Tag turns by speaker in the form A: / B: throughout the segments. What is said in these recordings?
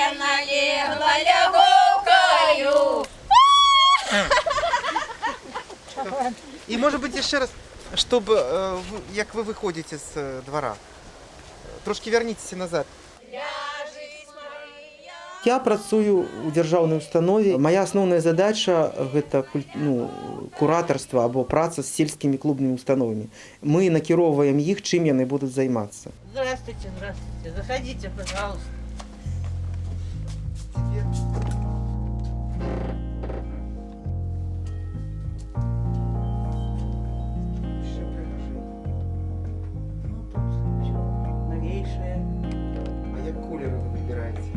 A: Яна легла лягоўкаю.
B: І, можа быць, яшчэ раз, чтобы як вы выходзіце з двара. Трошкі вярніцеся назад.
C: Я працую ў дзяржаўнай установе. Мая асноўная задача гэта ну, куратарства або праца з сельскімі клубнымі установамі. Мы накіроўваем іх, чым яны будуць займацца.
D: Здравствуйте, здравствуйте. Заходите, пожалуйста. Ну, тут все новейшее.
B: А як колеры вы выбіраеце?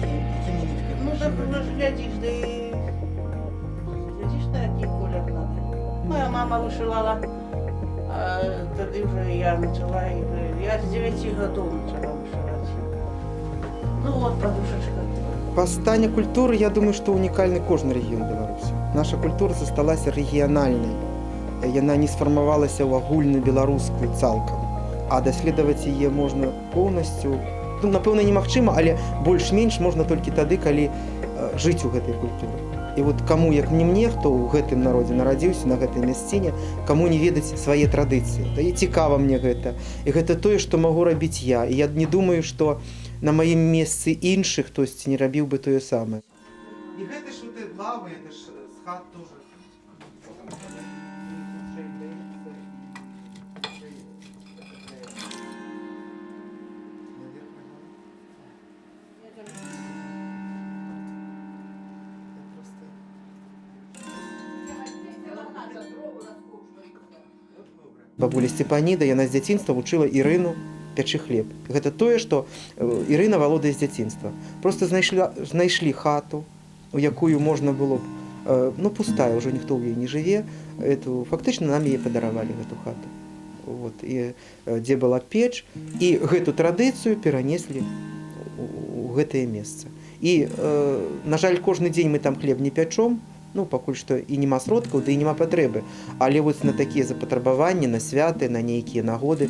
B: Якімі ніткамі?
D: Ну, так уже ж глядишь, да и глядишь, на какие колер надо. Моя мама вышивала, а тогда уже я начала, и уже я с 9 годов начала вышивать. Ну вот подушечка.
C: Па стане культуры, я думаю, што унікальны кожны рэгіён Беларусі. Наша культура засталася рэгіянальнай. Яна не сфармавалася ў агульнабеларускую цалкам. А даследаваць яе можна поўнасцю. Ну, напэўна, немагчыма, але больш-менш можна толькі тады, калі жыць у гэтай культуры. І вот каму, як не мне, хто ў гэтым народзе нарадзіўся, на гэтай мясціне, каму не ведаць свае традыцыі. Да і цікава мне гэта. І гэта тое, што магу рабіць я. І я не думаю, што на маім месцы іншы хтосьці не рабіў бы тое самае.
B: І гэта ж вот лавы, это ж з хат тоже.
C: Бабуля Сцепаніда, яна з дзяцінства вучыла Ірыну пячы хлеб. Гэта тое, што Ірына валодае з дзяцінства. Просто знайшлі хату, у якую можна было б, ну, пустая, ўжо ніхто ў ёй не жыве. Эту, фактычна нам яе падаравалі, гэту хату. Вот, і, дзе была печ, і гэту традыцыю перанеслі у гэтае месца. І, на жаль, кожны дзень мы там хлеб не пячом, ну, пакуль што і няма сродкаў, да і няма патрэбы. Але вось на такія запатрабаванні, на святы, на нейкія нагоды.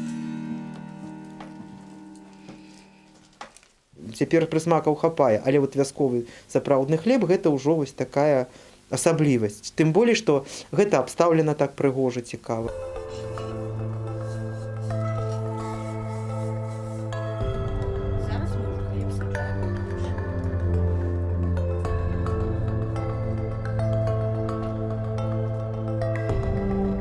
C: Цяпер прысмакаў хапае, але вот вясковы сапраўдны хлеб гэта ўжо вось такая асаблівасць. Тым болей, што гэта абстаўлена так прыгожа, цікава.
E: Зараз мы ўжо хлеб саджаем.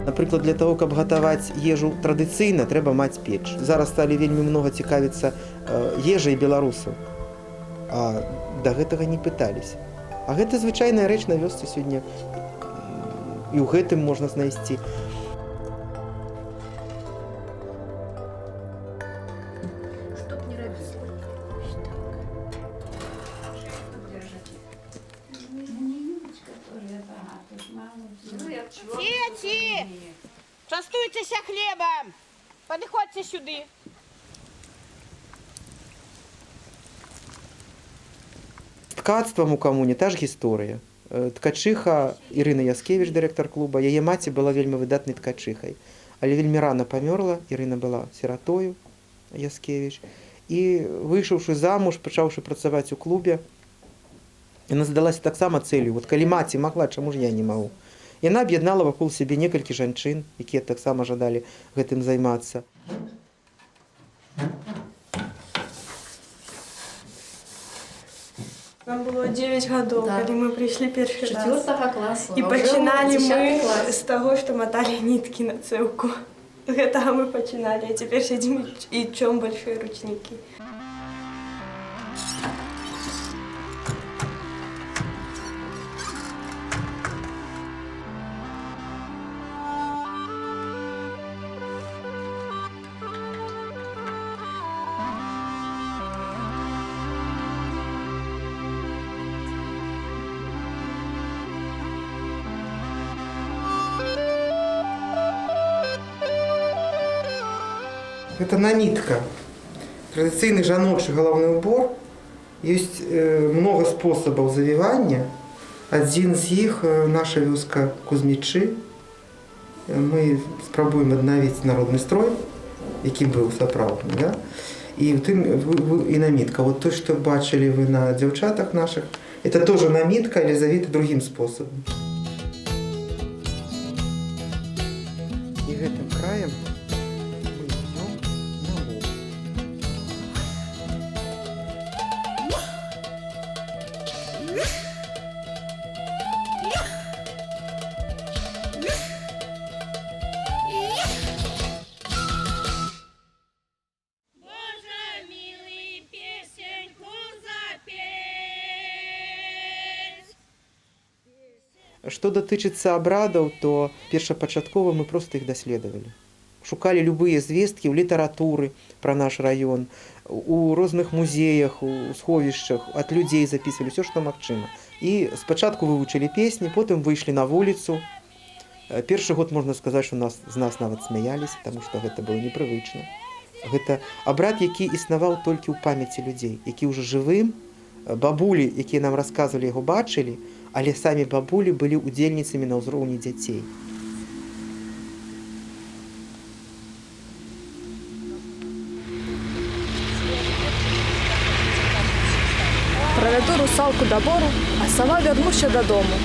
C: Напрыклад, для таго, каб гатаваць ежу традыцыйна, трэба маць печ. Зараз сталі вельмі многа цікавіцца ежай беларусаў, а да гэтага не пыталіся. А гэта звычайная рэч на вёсцы сёння, і ў гэтым можна знайсці.
E: Чтоб не рабіць.
D: Дзеці, частуйцеся хлебам. Падыходзьце сюды.
C: З ткацтвам у камуне та ж гісторыя. Ткачыха Ірына Яскевіч, дырэктар клуба, яе маці была вельмі выдатнай ткачыхай. Але вельмі рана памёрла, Ірына была сіратою Яскевіч. І выйшаўшы замуж, пачаўшы працаваць у клубе, яна задалася таксама цэлью. Вот калі маці магла, чаму ж я не магу? Яна аб'яднала вакол сябе некалькі жанчын, якія таксама жадалі гэтым займацца.
F: Нам было 9 гадоў,
G: Да.
F: калі мы прыйшлі першы раз.
G: Четвертого класса.
F: І
G: а уже
F: пачыналі
G: 10
F: мы
G: класс.
F: з таго, што маталі ніткі на цэўку. З гэтага мы пачыналі, а цяпер сядзім і чом большие ручнікі.
C: Гэта намітка. Традыцыйны жаночы галаўны убор. Ёсць многа спосабаў завівання. Адзін з іх наша вёска Кузьмічы. Мы спрабуем аднавіць народны строй, які быў сапраўдны, да? І, в тым, і намітка. Вот то, што бачылі вы на дзяўчатах нашых, это тоже намітка, але завіта другім спосабам. І гэтым краем мы идём на лоб.
A: Боже милый, песенку запеть.
C: Што датычыцца абрадаў, то першапачаткова мы проста іх даследавалі. Шукалі любыя звесткі ў літаратуры пра наш раён, у розных музеях, у сховішчах, ад людзей запісвалі ўсё, што магчыма. І спачатку вывучылі песні, потым выйшлі на вуліцу. Першы год можна сказаць, што з нас нават смяяліся, таму што гэта было непрывычна. Гэта абрад, які існаваў толькі ў памяці людзей, які ўжо жывым, бабулі, якія нам расказвалі, яго бачылі, але самі бабулі былі удзельніцамі на ўзроўні дзяцей.
F: Правяду русалку да бору, а сама вярнуся дадому.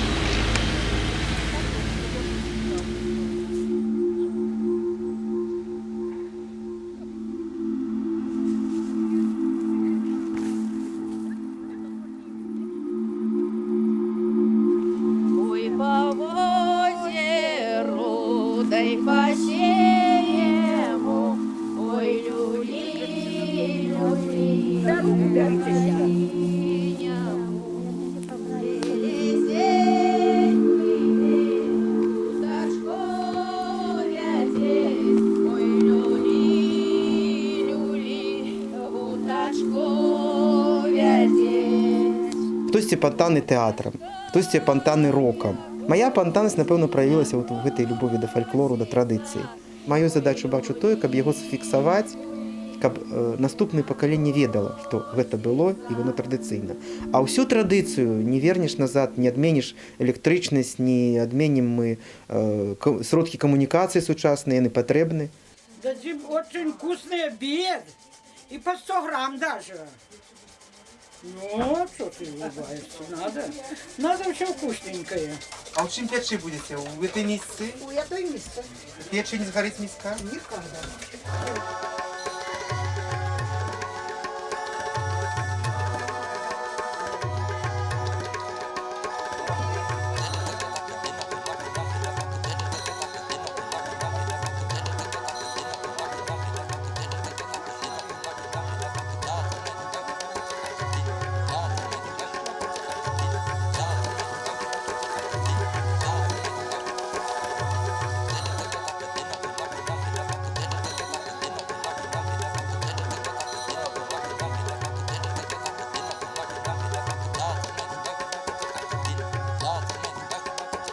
A: Ой, по озеру, да й по синему, ой, люли, люли, синему. Уточку вязеть, ой, люли, люли, уточку вязеть.
C: Хтосьці апантаны тэатрам, хтосьці апантаны рокам. Мая апантанасць, напэўна, праявілася вот у гэтай любові да фальклору, да традыцыі. Маю задачу бачу тое, каб яго зафіксаваць, каб наступнае пакаленне ведала, што гэта было і воно традыцыйна. А ўсю традыцыю не вернеш назад, не адменіш электрычнасць, не адменім мы сродкі камунікацыі сучасныя, яны патрэбны.
D: Дадим очень вкусный обед. И по 100 грамм даже. Ну, что ты улыбаешься? Надо. Надо все вкусненькое.
B: А ў чым печы будете? У этой мисцы?
D: У этой мисцы.
B: Печы не сгорит миска?
D: Никогда.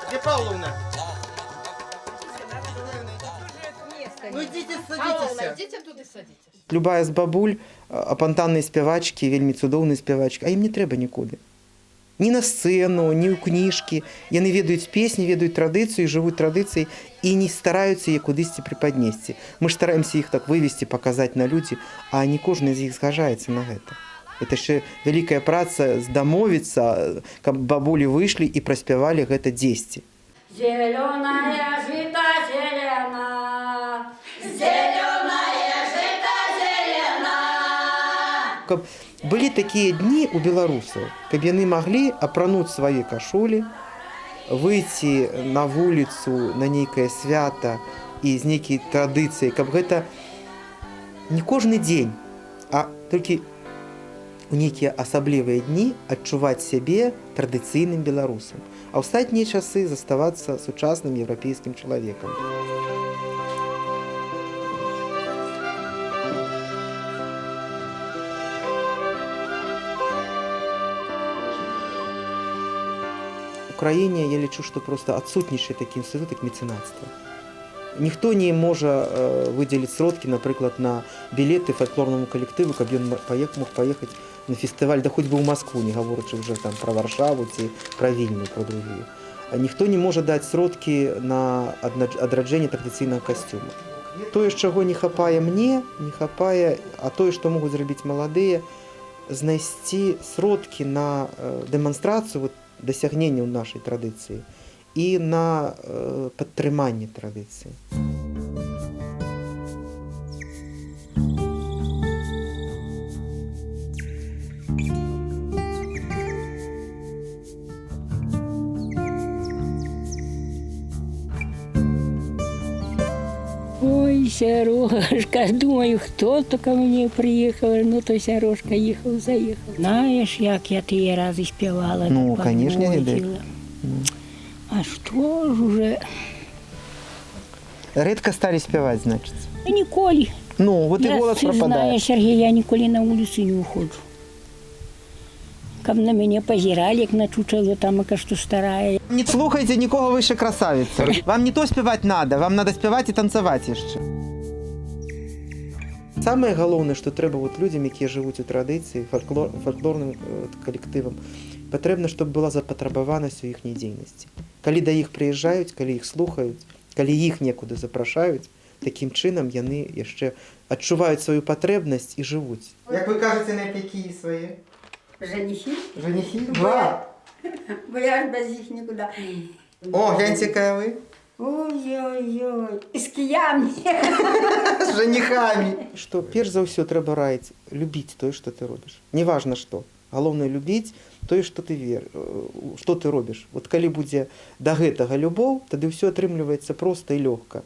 B: Где Павловна? Ну идите, садитесь.
C: Любая з бабуль, апантанныя спявачкі, вельмі цудоўныя спявачкі, а ім не трэба нікуды. Ні на сцэну, ні ў кніжкі. Яны ведаюць песні, ведаюць традыцыю, жывуць традыцыяй і не стараюцца яе кудысьці прыпаднесці. Мы ж стараемся іх так вывесці, паказаць на людзі, а не кожны з іх згажаецца на гэта. Это яшчэ вялікая праца дамовіцца, каб бабулі выйшлі і праспявалі гэта дзесьці.
A: Зеленая жита зелена, зеленая жита зелена.
C: Каб былі такія дні у беларусаў, каб яны маглі апрануць свае кашулі, выйти на вуліцу на нейкае свята і з нейкай традыцыяй, каб гэта не кожны дзень, а толькі у нейкія асаблівыя дні адчуваць сябе традыцыйным беларусам, а ў астатнія часы заставацца сучасным еўрапейскім чалавекам. У краіне я лічу, што проста адсутнічае такі інстытут, як мецэнацтва. Ніхто не можа выдзеліць сродкі, напрыклад, на білеты фальклорнаму калектыву, каб ён мог паехаць на фестываль, да хоць бы ў Маскву, не гаворачы ўжо там пра Варшаву ці пра Вільню, пра другія. А ніхто не можа даць сродкі на адраджэнне традыцыйнага касцюма. Тое, чаго не хапае мне, не хапае, а тое, што могуць зрабіць маладыя, знайсці сродкі на дэманстрацыю вот, дасягненняў нашай традыцыі і на падтрыманне традыцыі.
G: Ой, Сережка, думаю, хто то ко мне приїхав, ну то Сережка їхав, заїхав. Знаєш, як я тієї рази співала,
C: Ну,
G: так
C: конечно,
G: подводила. А що ж уже?
C: Рэдка сталі спяваць, значыць.
G: Ніколи.
C: Ну, вот і
G: Я,
C: голас
G: ти ж
C: прападае.
G: знаєш, Сергій, я ніколи на вулицю не уходжу. Каб на мене позирали, як на чучело там, яка що старая.
C: Не слухайте нікого, вы яшчэ красавица. Вам не то спяваць надо, вам надо спяваць і танцаваць яшчэ. Самае галоўнае, што трэба вот людзям, якія жывуць у традыцыі, фальклорным калектывам, патрэбна, чтобы была запатрабаванасць у іхняй дзейнасці. Калі да іх прыязджаюць, калі іх слухаюць, калі іх некуды запрашаюць, такім чынам яны яшчэ адчуваюць сваю патрэбнасць і жывуць. Як вы кажаце, на якія свае?
A: Женихи?
C: Жаніхі? Два.
A: Бо я ж без їх нікуди.
C: О, гляньте, якая вы.
A: Ой-ой-ой, з киями.
C: З жаніхамі. Што перш за ўсё трэба раіць любіць тое, што ты робіш. Неважна што. Галоўнае любіць тое, што ты што ты робіш. Вот калі будзе да гэтага любоў, тады ўсё атрымліваецца проста і лёгка.